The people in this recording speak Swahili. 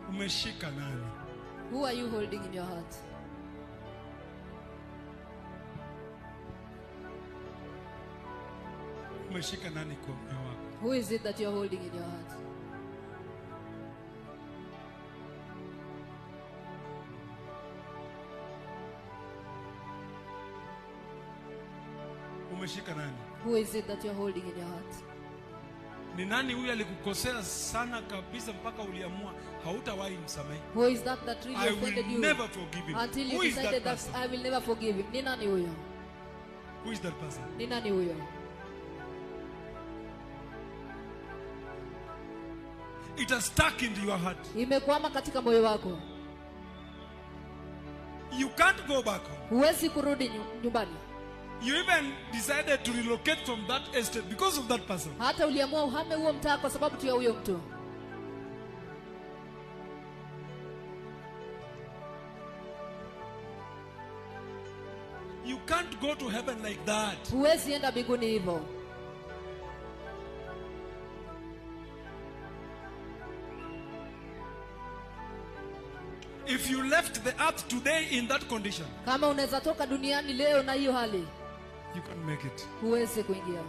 Umeshika nani? Who are you holding in your heart? Umeshika nani kwa moyo wako? Who is it that you're holding in your heart? Umeshika nani? Who is it that you're holding in your heart? Ni nani huyu alikukosea sana kabisa mpaka uliamua hautawahi msamehe? Who is that that really I offended will you never forgive him. until you Who is that decided that person? I will never forgive him? Ni nani huyo? Who is that person? Ni nani huyo? It has stuck into your heart. Imekwama katika moyo wako. You can't go back home. Huwezi kurudi nyumbani. You even decided to relocate from that estate because of that person. Hata uliamua uhame huo mtaa kwa sababu tu ya huyo mtu. You can't go to heaven like that. Huwezi enda mbinguni hivyo. If you left the earth today in that condition, Kama unaweza toka duniani leo na hiyo hali, you can't make it. huwezi kuingia.